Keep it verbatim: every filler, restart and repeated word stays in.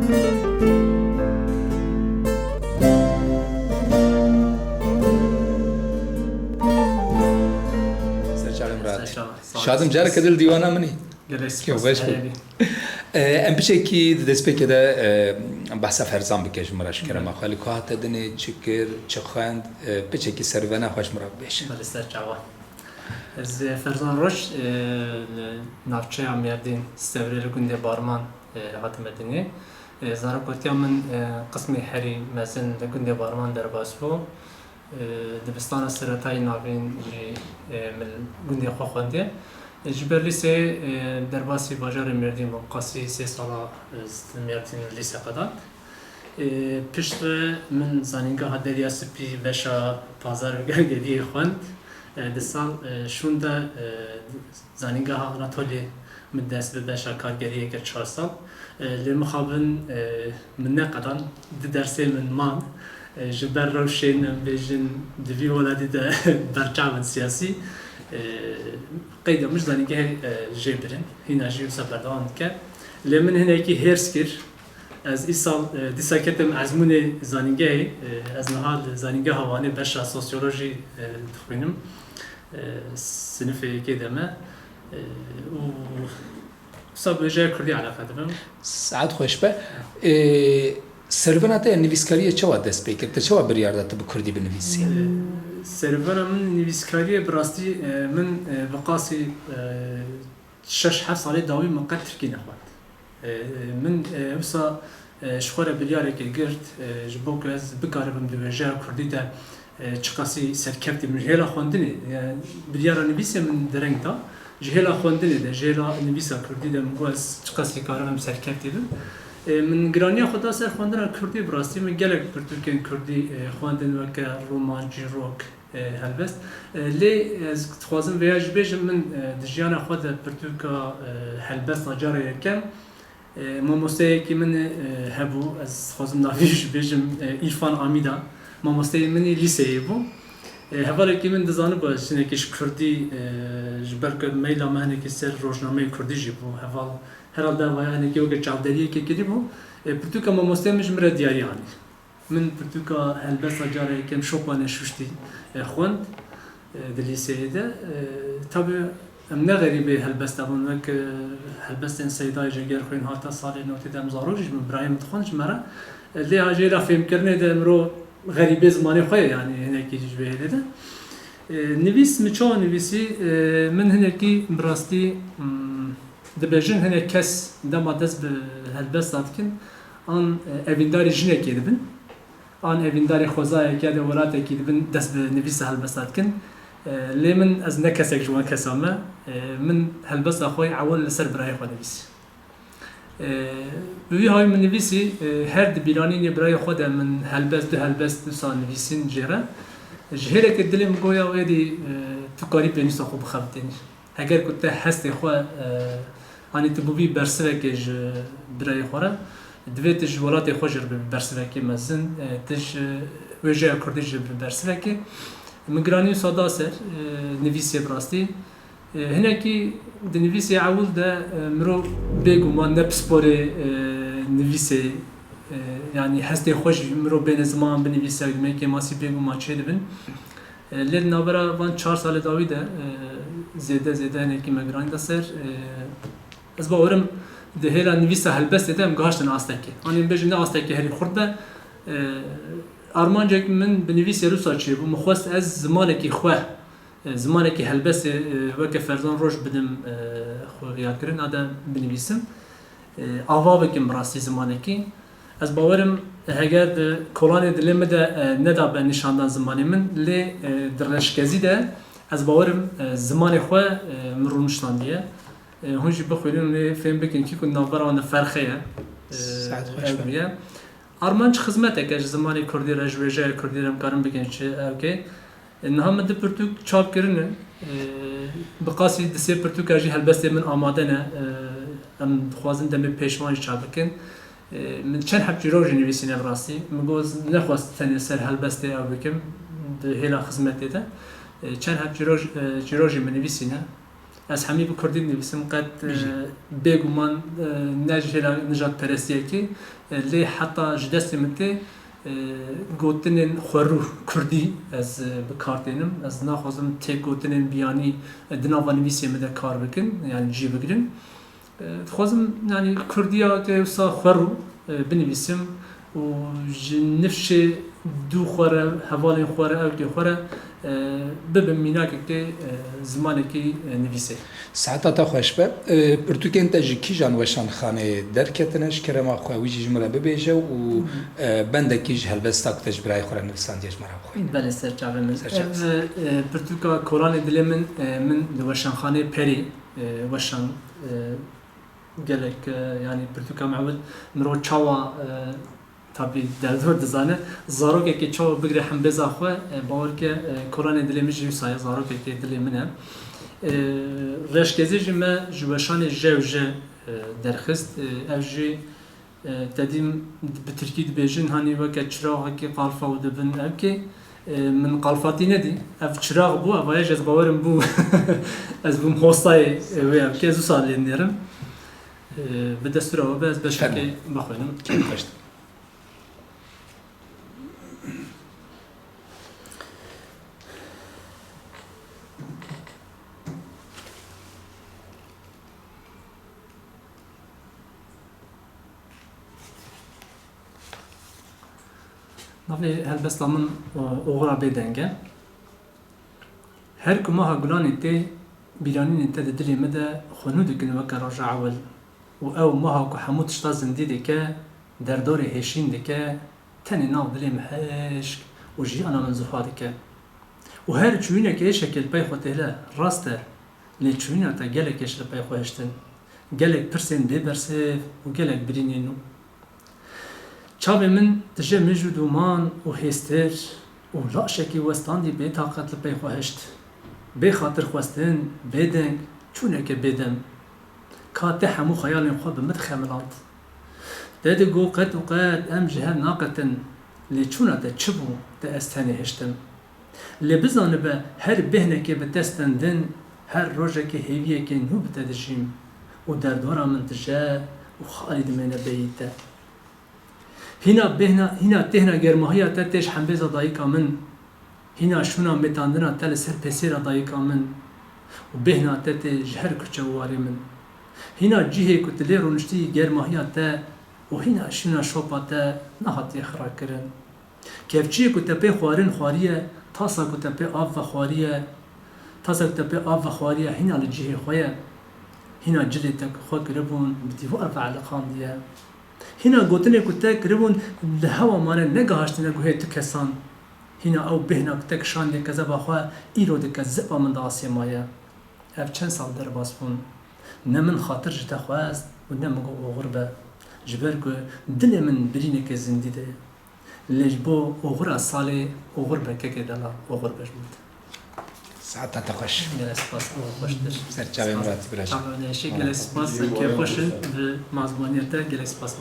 Ser çavê Murat. Ser çava. Sağ ol. Şadim, careke dil dîwana min î. Gelek spas. Kêf xweş bû. Erê bî. Ee, em piçekî di destpêkê de, e, behsa Ferzan bike ji min re, ji kerema xwe. Li ku hate dinê, çi kir, çi xwend, e, piçekî servena xwe ji min re bibêje. Belê, ser çava. Ez, e, Ferzan Roj, e, li navçeya Mêrdîn, Sevrê, li gundê Barman, e, hatime dinê. E, zarokotiya min, e, qismê herî mezin li gundê Barman derbas bû. E, dibistana seretayî navîn jî, e, min gundê xwe xwendiye. E, ji ber lîseyê, e, derbasî bajarê Mêrdîn bûm, qasî sê sala, e, Mêrdîn lîse qedand. E, piştre min Zanîngeha Derya Spî beşa pazar û gergediyê xwend. E, di sal, e, şûn de, e, Zanîngeha Anatoliyê min dest bi beşa kargeriyê kir çar sal. E, lê mixabin, e, min neqedan, di dersê min man. E, ji ber rewşên, em bêjin, di vî welatî de berçavin siyasî, e, qeyda min ji zanîngehê, e, jê birin. Hîna jî wisa berdewam dike. Lê min hinekî hêrs kir. Ez îsal, e, dîsa ketim ezmûnê zanîngehê. E, ez niha li Zanîngeha Wanê beşa sosyolojî, e, dixwînim. E, sinifê yekê de me. E, û wisa bi wêjeya kurdî eleqe dibim. Saet xweş be. E, servena te ya nivîskariyê çawa dest pê kir? Te çawa biryar da tu bi kurdî binivîsî? E, servena min nivîskariyê bi rastî, e, min, e, bi qasî, e, şeş heft salê dawî min qet tirkî nexwend. E, min, e, wisa, e, ji xwe re biryarekê girt, e, ji bo ku ez bikaribim di wêjeya kurdî de, e, çiqasî serkevtî bim. Ji hêla xwendinê, e, biryara nivîsê min dereng da. Ji hêla xwendinê de, ji hêla nivîsa kurdî de min got ez çiqasî karibim serkevtî bim. E, min giraniya xwe da ser xwendina kurdî, bi rastî min gelek pirtûkên kurdî, e, xwendin, weke roman, çîrok, e, helbest. E, lê ez dixwazim vêya jî bêjim, min, e, di jiyana xwe de pirtûka, e, helbesta cara yekem, e, mamosteyekî min, e, hebû, ez dixwazim navê jî bêjim, e, Îrfan Amîda, mamosteyê min ê lîseyê bû. E, hevalekî min dizanibû ez hinekî ji kurdî, e, ji ber ku meyla me hinekî ser rojnameyê kurdî jî bû, heval herhalde vaya hinekî weke çavderiyekê kirîbû. E, pirtûka mamosteyê min ji min re diyarî anî. Min pirtûka helbesta cara yekem Şopanê Şuştî, e, xwend, e, di lîseyê de. E, tabî em ne xerîbê helbesta bûn, wek, e, helbestên Seydayê Cegerxwîn hate salê notê de em zarok jî bûn, birayê min dixwend ji me re. E, lê ha jê re fêmkirinê de mirov xerîbê zimanê xwe ye, yanî hinekî ji vê hêlê de. E, nivîs min çawa nivîsî? E, min hinekî bi rastî, mm, dibêjin hinek kes dema dest bi helbesta dikin, an, e, evîndarê jinekê dibin, an evîndarê xwezayekê ya de welatekî dibin dest bi nivîsa helbesta dikin. E, lê min, ez ne kesek ji wan kesan me. E, min helbesta xwe yê ewil li ser birayê xwe nivîsî. E, bi vî hawî min nivîsî, e, her di bîranînê birayê xwe de min helbest, du helbest wisa nivîsîn jê re. Ji hêleke dilê min got ya êdî, e, tu karî pênûsa xwe bixebitînî. Heger ku te hestê xwe, e, anî tu bûbî bersivekê ji birayê xwe re, divê tu ji welatê xwe jî re bibî bersivekê mezin, e, tu ji wêjeya kurdî jî bibî bersivekê. Min giranî wisa da ser, e, nivîsê bi rastî. E, hinekî di nivîsê ewil de, e, mirov bêguman ne pisporê, e, nivîsê, e, yanî hestê xwe jî mirov bêne ziman binivîse, demê kêmasî bêguman çêdibin. E, lê di navbera van çar salê dawî de, e, zêde zêde hinekî me giranî da ser. E, ez bawerim di hêla nivîsa helbestê de em gihiştin astekê. Anî em bêjin ne astekê herî xurt be. E, armancek min bi nivîsê wisa çêbû. Min xwest ez zimanekî xwe, e, zimanekî helbestê, e, weke Ferzan Roj bidim, e, xwe yadkirin, a de binivîsim. E, ava bikim bi rastî zimanekî. Ez bawerim heger di kolanê dilê min de, e, nedabe nîşandan zimanê min, lê, e, di reşkezî de ez bawerim, e, zimanê xwe, e, min rûniştandiye. E, hûn jî bixwînin, hûn ê fêm bikin kî ku navbera wan de ferqe ye. E, Saet xweş ew be. Ye. Armanc xizmeteke ji zimanê kurdî re, ji wêjeya kurdî re em karin bikin çi, ew kê. E, niha min du pirtûk çap kirine. E, bi qasî di sê pirtûka jî helbestê min amade ne. E, em dixwazin demê pêşvan jî çap bikin. E, min çend heb çîrok jî nivîsîne bi rastî. Min got, nexwest tenê ser helbestê ew bikim. Di hêla xizmetê de. E, çend heb çîrok, e, çîrok jî min nivîsîne. Ez hemî bi kurdî dinivîsim, qet, e, bêguman, e, ne ji hêla nijadperestiyekî, e, lê heta ji destê min tê, e, gotinên xwerû kurdî ez, e, bi kar tênim. Ez naxwazim têk gotinên biyanî, e, di nava nivîsê min de kar bikin, yanî cî bigirin. E, dixwazim, yanî, kurdiyeke wisa xwerû, e, binivîsim û ji nifşê dû xwe re, hevalên xwe re, ewkê xwe re, e, bibim mînakekê, e, zimanekî, e, nivîsê. Saeta te xweş be. E, pirtûkên te ji kîjan weşanxanê derketine, ji kerema xwe wî jî ji min re bibêje û, e, bendekî ji helbesta ku te ji birayê xwe re nivisandiye ji me re bixwîne. Belê, ser çavê min. Ser çavê. Ev, e, pirtûka Kolanê Dilê Min, e, min li weşanxanê Perê, e, weşan, e, gelek, e, yanî pirtûka min ewil mirov çawa, e, tabî derdor dizane, zarokekê çawa bigire hembêza xwe, e, bawer ke, e, Kolanê Dilê Min jî wisa ye, zarokekê dilê min e. E, Reşkezê jî me ji weşanê Jew Je, e, derxist. E, ev jî, e, tedîm bi tirkî dibêjin, hanî weke çiraxekî qalfa û dibin evkê. E, min qalfatî nedî. Ev çirax bû, ev ji ez bawerim bû. Ez bûm hostayê, e, wê evkê, ez wisa lê nêrim. E, bi destûra we be, ez beşekê bixwînim. Fermo. Xweş. Navê helbesta min, e, Oxira Bêdeng e. Her ku meha gulanê tê, bîranînên te di dilê min de xwe nû dikin weke roja ewil. Û ew meha ku hemû tişta zindî dike, derdorê hêşîn dike, tenê nav dilê min hişk û jiyana min zuha dike. Û her çûyîneke êşekê li pey xwe têle, rast e, lê çûyîna te gelek êş li pey xwe hiştin. Gelek pirsên bê bersêv û gelek birînên nû. Çavê min tije mij û dûman û hêstir û laşekî westandî bê taqet li pey xwe hişt. Bê xatir xwestin, bê deng, çûneke bê dem. Ka te hemû xeyalên xwe bi min dixemiland. Te digot qet û qet em ji hev naqetin, lê çûna te çi bû, te ez tenê hiştim. Lê bizanibe her bêhnekê bi te stendin, her rojekê hêviyekê nû bi te dijîm û derdora min tije û xalî dimêne bêyî te. Hîna bêhna, hîna têhna germahiya te tê ji hembêza dayika min, hîna şûna mêtandina te li ser pêsêra dayika min û bêhna te tê ji her kuçe û warê min. Hîna cihê ku tu lê rûniştî germahiya te û hîna şûna şopa te nehatiye xirakirin. Kevçiyê ku te pê xwarin xwariye, tasa ku te pê av vexwariye, tasa ku te pê av vexwariye hîna li cihê xwe ye. Hîna cilê te ku xwe kiribûn, bi dîwar ve eliqandiye. Hîna gotinê ku te kiribûn, li hewa mane negihaştine guhê tu kesan. Hîna ew bêhna ku te kişandiye kezeba xwe, îro dike zipa min de asê maye. Ev çend sal derbas bûn. Ne min xatir ji te xwest û ne min got oxir be. Ji ber ku dilê min birîneke zindî de ye. Lê ji bo oxira salê oxir be kekê dela, oxir be ji min te. Saeta te xweş. Gelek spas, ew xweştir. Ser çavê min re tibire. Çavê min re, gelek spas, kêfxweş in bi mazmaniye te, gelek spas.